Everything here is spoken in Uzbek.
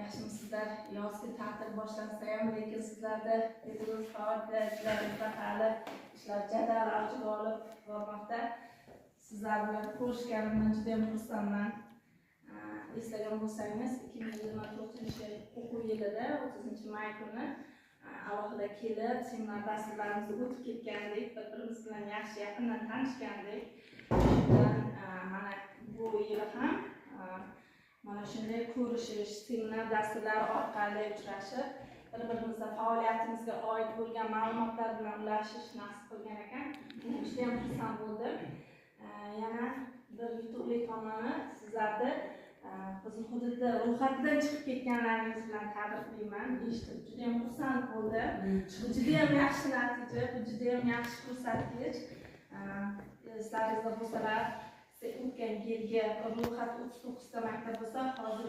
Yaxshimisizlar? Yozgi ta'til boshlansa ham, lekin sizlarda pedagogik faoliyatlaringizda hali ishlar jadal avjiga olib bormoqda. Sizlar bilan ko'rishganimdan juda ham xursandman. Eslagan bo'lsangiz, 2024-o'quv yilida 30 may kuni alohida kelib seminar dasturlarimizni o'tib ketgandik, bir-birimiz bilan yaxshi yaqindan tanishgandik. Shundan mana bu yili ham mana shunday ko'rishish, seminar dasturlari orqali uchrashib, bir-birimizda faoliyatimizga oid bo'lgan ma'lumotlar bilan ulashish nasib qilgan ekan. Juda ham xursand bo'ldim. Yana bir yutuqli tomoni, sizlarni bizni hududda ro'yxatdan chiqib ketganlaringiz bilan tabriklayman. Eshitib juda ham xursand bo'ldim. Bu juda ham yaxshi natija, bu juda ham yaxshi ko'rsatkich. Eslaringizda bo'lsalar, o'tgan yilgi ro'yxat 39 ta maktab bo'lsa, hozir